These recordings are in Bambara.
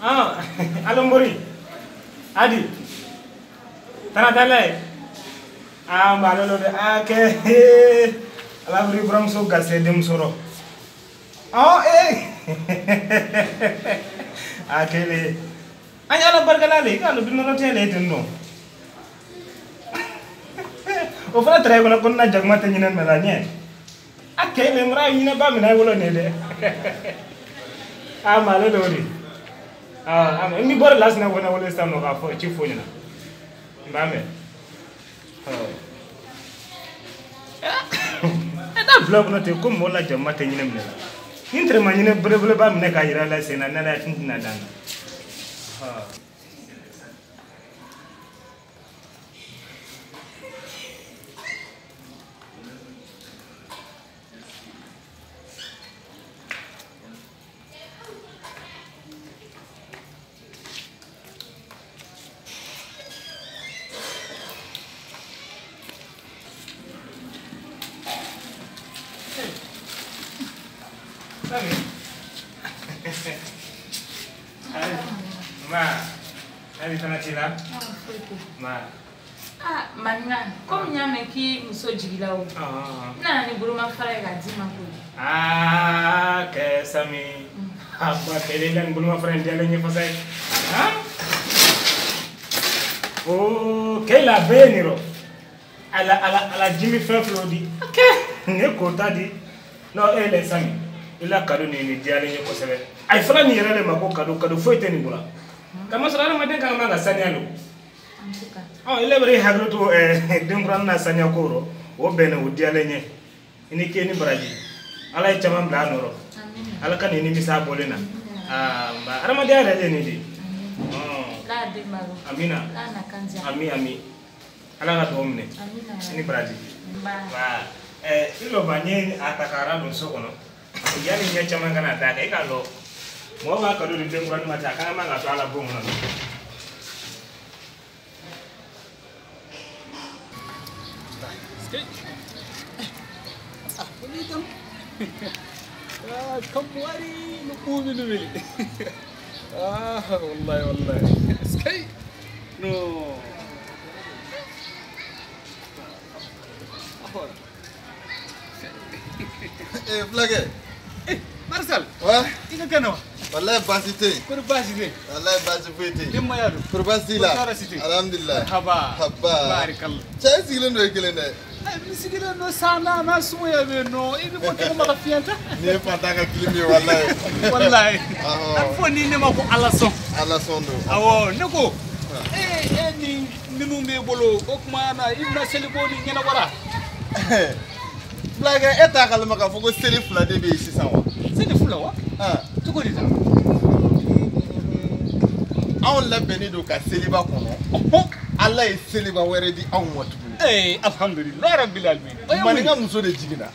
Ah, allo Mbori. Adi. Tana tale. Ah, mbalo lo de ah ke. Ala buri buramso gase dem soro. Ah eh. Ah kele. Ay ala barkala le ka lo dun rotele tenno. O fana tray ko na jagma te ñinen mela ñe. Ah kele mra ñina ba mi na wolo ne de. Ah malo do di. Ah am mi bor las na wona wala sam no ka fo ci fo ñina. Mbame. Eta blog no te ko mo la jagma te ñinen mela. Ni tre ma ñine bele ba mi ne ka yira la sena na la tintina dan. Ah. Ma. Ah, Maninga, comme nyame ki muso jigila o. Ah. Na ni buruma fara ka di ma ko. Ah, ke sami. Abba kele lan buruma fara ndi ala nyi fasay. Ha? Oh, ke la beniro. Ala ala ala jimi fe flodi. Okay. Ne kota di. No ele sami. Ila kado ni ni di ala nyi ko sebe. Ay fala ni yere le mako kado kado foyte ni bula. Kama sala ma den ka ma ga sanya lo. Oh, il est vrai hagro den na sanya koro o bene o diale nye ini ke ni baraji ala e chamam bla noro ala kan ni misa bolena ah ba arama diare le ni di la de maro amina la na kandia ami ami ala ka domne amina ni baraji ba ba ilo banye atakara don so kono yani nya chamam kana ta ka lo mo ba ka do den kuran mata kana ma ga to ala bon no. كم واري نقوم نملي والله والله سكي نو ايه فلاكي ايه مرسل واه إذا كانوا والله باسيتي كل باسيتي والله باسيتي دم يا كل باسيلا الحمد لله مرحبا حبا بارك الله شاي سيلن ركلنا sigilen no sana na suya be no ibi ko ko ma fianta ni fanta ka kilimi wallahi wallahi an fo ni ne ma ko ala son ala son do awo ne ko eh ni minu me bolo o kuma na ibna seli ko ni ngena wara blague eta kalma ka fo ko seli fula de be sisan wa seli fula wa ah cogo di ta anw labɛnnen don ka seliba kɔnɔ ala ye seliba wɛrɛ di anw ma tuguni. Eh, alhamdulillah rabbil alamin. Maninka muso de jiginna.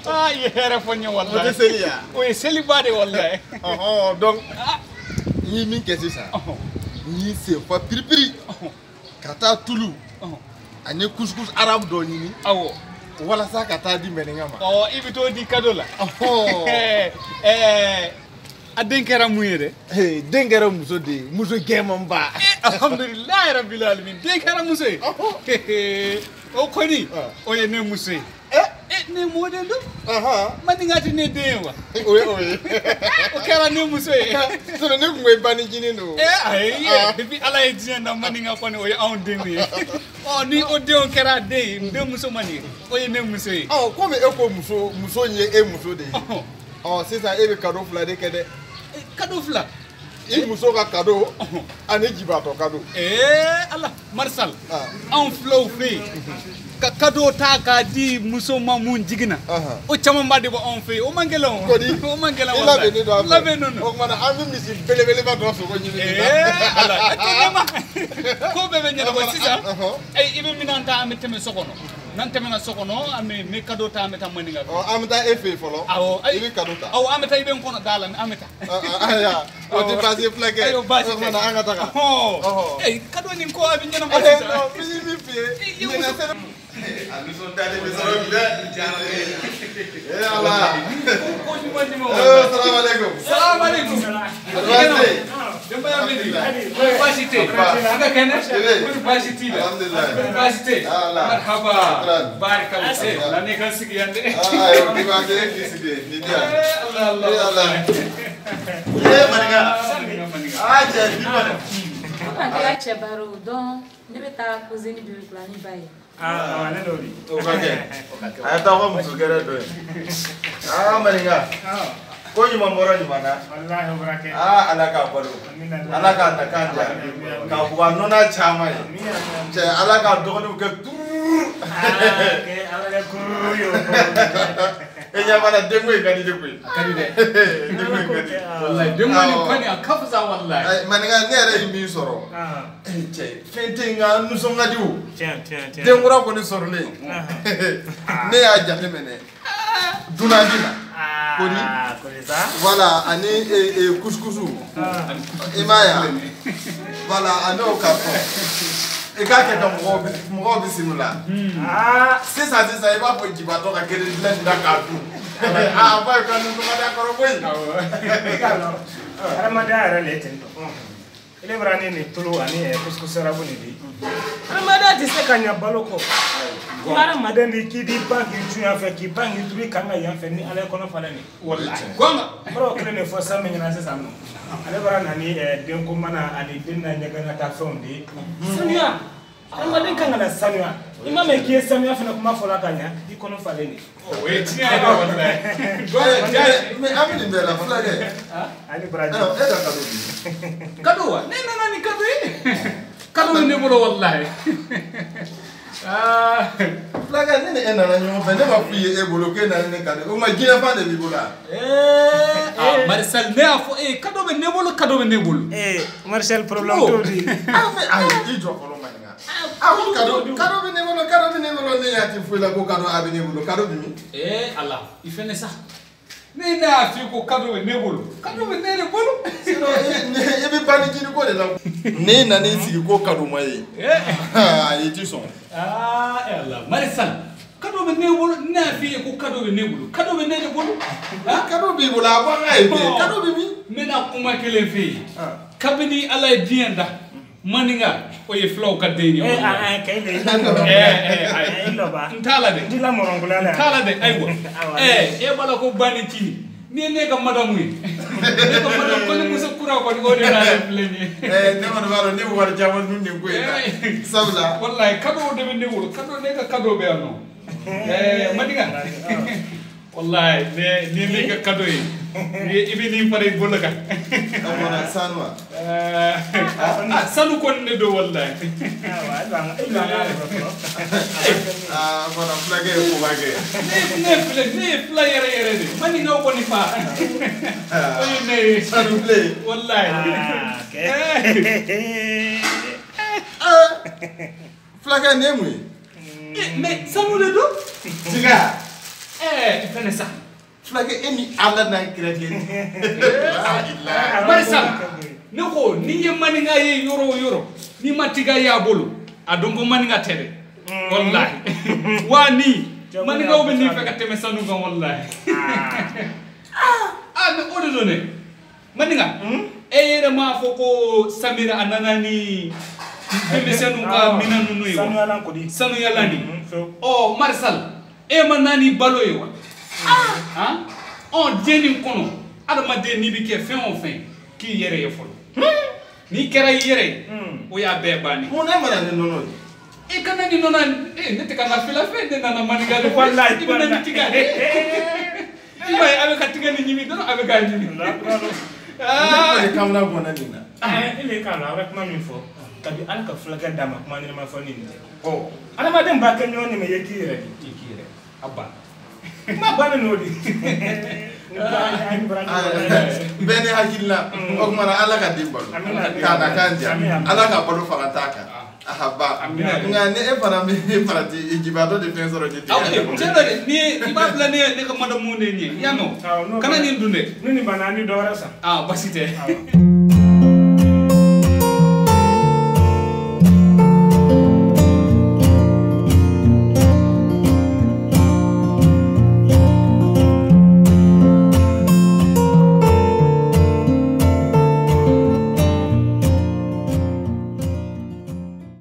Ah, i ye hɛrɛ fɔ n ye wallahi. O tɛ seli ya? O ye seliba de wallahi. Ɔhɔn, donc n ye min kɛ sisan, n y'i sen fa piripiri ka taa tulu ani couscous arabe dɔ ɲini. Awɔ. Walasa ka taa di maninka ma. Ɔ, i bɛ t'o di cadeau la. Ɔhɔn. A den kɛra mun ye dɛ? Den kɛra muso de ye, muso gɛmanba. Alhamdulilayi rabbil alamin, den kɛra muso ye. O kɔni, o ye ne muso ye. Ne mɔden don. Maninka tɛ ne den ye wa? O ye o ye. O kɛra ne muso ye. Sinon ne tun ko i bannicinin don. Ayi, depuis Ala ye diɲɛ da maninka kɔni o ye anw denw ye. Ɔ ni o denw kɛra den ye, den muso man nin, o ye ne muso ye. Ɔ komi e ko muso, muso in ye e muso de ye. Ɔ sisan e bɛ cadeau fila de kɛ dɛ. Cadeau fila. I muso ka cadeau ani jibatɔ cadeau. Ala Marsal anw filaw fɛ yen ka cadeau ta k'a di muso ma mun jiginna o camanba de bɔ anw fɛ yen o man gɛlɛn o. Kodi o man gɛlɛn i labɛnnen don an fɛ. Labɛnnen don. O kumana an bɛ misi belebeleba dɔ sogo ɲini. Ala a tɛ ne ma ko bɛɛ bɛ ɲɛnabɔ sisan i bɛ minɛn ta an bɛ tɛmɛ so kɔnɔ. N'an tɛmɛna so kɔnɔ an bɛ ne cadeau ta an bɛ taa maninka fɛ. Ɔ an bɛ taa e fɛ yen fɔlɔ. Awɔ i bɛ cadeau ta. Awɔ an bɛ taa i bɛ n kɔnɔ da la an bɛ taa. Ayiwa o tɛ baasi ye fulakɛ. Ayiwa baasi tɛ. O kumana an ka taga. Ɔhɔn cadeau nin ko a bɛ ɲɛnabɔ sisan. N bɛ min f'i ye. A nisɔndiyalen bɛ sɔrɔ bi dɛ. Eh Allah. Ko ɲuman ɲuman. Salam alaikum. Salam alaikum. Denbaya bɛ di? Baasi tɛ. A ka kɛnɛ? Kɔni baasi t'i la? Alhamdulillah. Baasi tɛ. Marhaba. Barakallah. Na ne kan sigi yan dɛ. Ayiwa k'i b'a kɛ k'i sigi nin di yan. Allah Allah. Allah. Eh Maninka. Ah cɛ bi kɔni. Komi a kɛra cɛ baro donc ne bɛ taa cousine Bibi ba ye. Ah ale n'o di. O ka kɛ. A ye taa aw ka muso gɛrɛ dɔ ye. Ah Maninka. Ko ɲuman bɔra ɲuman na. Walahi o bɔra kɛ. Ah Ala k'a balo. Ala k'a nakan diya. K'a buga nɔnɔ caman ye. Cɛ Ala k'a dɔgɔninw kɛ tuuru. Ah kɛ Ala kɛ kuuru ye o. E ɲɛ b'a la denko in ka di ne koyi. A ka di dɛ. Denko in ka di. Walahi denko in kɔni a ka fisa walahi. Maninka ne yɛrɛ ye min sɔrɔ. Cɛ fɛn tɛ yen nka nisɔn ka di o. Tiɲɛ tiɲɛ tiɲɛ. Den kura kɔni sɔrɔlen. Ne y'a jateminɛ. Dunan bi na. Kori. Voilà ani couscous. I m'a ye wa? Voilà ani o carton. I k'a kɛ ka mɔgɔw bisimila. Sisan sisan i b'a fɔ jibatɔ ka kelen dilan nin na k'a dun. Aa ba ye ka nisɔndiya kɔrɔ koyi. I k'a lɔn hadamadenya yɛrɛ le ye ten tɔ. Ile bɔra ni nin tulu ani couscous arabu nin di. Hadamadenya tɛ se ka ɲɛ balo kɔ. Hadamaden de k'i b'i ban k'i cun yan fɛ k'i ban k'i turu i kan ka yan fɛ ni Ala ye kɔnɔ falen nin. Walahi gonga. N bɔra o kelen de fɔ san min ɲɛna sisan nɔ. Ale bɔra na ni denko mana ani den na ɲɛgɛnata fɛnw de ye. Sanuya. Hadamaden kan ka na sanuya. I ma mɛn k'i ye sanuya fana kuma fɔla ka ɲɛ i kɔnɔ falen de. O ye tiɲɛ ye dɛ walahi. Mais an bɛ nin bɛɛ la fulakɛ. Ali baraji. E ka cadeau di. Cadeau wa? Ne nana ni cadeau ye. Cadeau bɛ ne bolo walahi. Fulakɛ ne ni e nana ɲɔgɔn fɛ ne ma f'i ye e bolo k'e nana ne cadeau o ma diɲɛ fan de b'i bolo wa. Ah Marcel ne y'a fɔ e cadeau bɛ ne bolo cadeau bɛ ne bolo. Marcel problème t'o di. Ah mais ayi i jɔ fɔlɔ Maninka. A ko cadeau cadeau bɛ ne bolo cadeau bɛ ne bolo ne ɲɛ tɛ foyi la ko cadeau a bɛ ne bolo cadeau bɛ min. Ala i fɛnɛ sa. Ne y'a f'i ko cadeau bɛ ne bolo cadeau bɛ ne de bolo. Sinon i bɛ banni jiri ko de la. Ne nana i sigi ko cadeau ma ye. Ayi i ti sɔn. Ah Ala Marcel cadeau bɛ ne bolo ne y'a f'i ye ko cadeau bɛ ne bolo cadeau bɛ ne de bolo. Cadeau b'i bolo a bɔ an ka ye kɛ cadeau bɛ min. N bɛna kuma kelen f'e ye. Kabini Ala ye diɲɛ da. Maninka o ye filaw ka den ye. Kɛ i lɔba. N t'a la dɛ. N t'i la mɔrɔnkuya la. N t'a la dɛ ayiwa. E b'a la ko ba ni cini. Ni ye ne ka madamu ye. Ne ka madamu ko ni muso kura kɔni o de y'ale filɛ nin ye. Ne kɔni b'a dɔn ne bɛ wari caman dun nin ko in na. Sabula. Walayi cadeau de bɛ ne bolo cadeau ne ka cadeau bɛ yan nɔ. Maninka. Walayi ne ne ka cadeau ye. I bɛ nin fara i bolo kan. Sanu wa? Sanu kɔni ne don walayi. Aa fana fulakɛ ye koba kɛ. Ne filɛ ne ye fila yɛrɛ yɛrɛ de. Maninkaw kɔni fa. O ye ne ye. Sanu bilen. Walayi. Fulakɛ nin ye mun ye? Mais sanu de don. Tiga. I fɛnɛ sa. Fulakɛ e ni Ala n'a kira kɛ. Barisa ne ko n'i ye maninka ye yɔrɔ o yɔrɔ n'i ma tiga y'a bolo a dɔn ko maninka tɛ dɛ. Walahi wa ni maninkaw bɛ nin fɛ ka tɛmɛ sanu kan walahi. Ah mais o de don dɛ maninka e yɛrɛ m'a fɔ ko Samira a nana ni denmisɛnninw ka minɛn ninnu ye wa? Sanuyalan kɔni. Sanuyalan nin. Ɔ Marisal e ma na ni balo ye wa? Ɔ diɲɛ nin kɔnɔ adamaden n'i bɛ kɛ fɛn o fɛn k'i yɛrɛ ye fɔlɔ. N'i kɛra i yɛrɛ ye o y'a bɛɛ bannen. Mun na e ma na ni nɔnɔ ye? I kana ni nɔnɔ ne tɛ ka na fila fɛ ne nana maninka de. Walayi i bɛ na ni tiga de. I m'a ye a bɛ ka tiga ni ɲimi dɔrɔn a bɛ k'a ɲimi. Ne kɔni kamana ganna nin na. E le k'a lɔn a bɛ kuma min fɔ kabi Ala ka fulakɛ d'a ma kuma ɲɛnama fɔ ni nin tɛ. Adamaden b'a kɛ ɲɔgɔn de ma i ye k'i yɛrɛ de. I k'i yɛrɛ a banna. Kuma bannen n'o de. Bɛɛ ni hakilina o tuma na Ala ka den balo k'a na kan diya Ala ka balo fara t'a kan ahaba nka ni e fana bɛ farati jibatɔ de fɛn sɔrɔ ni tigɛ. Tiɲɛ dɛ ni i b'a bila ne ka madamu de ɲɛ i y'a mɛn kana nin dun dɛ. Ni nin banna an ni dɔ wɛrɛ san. Aa basi tɛ.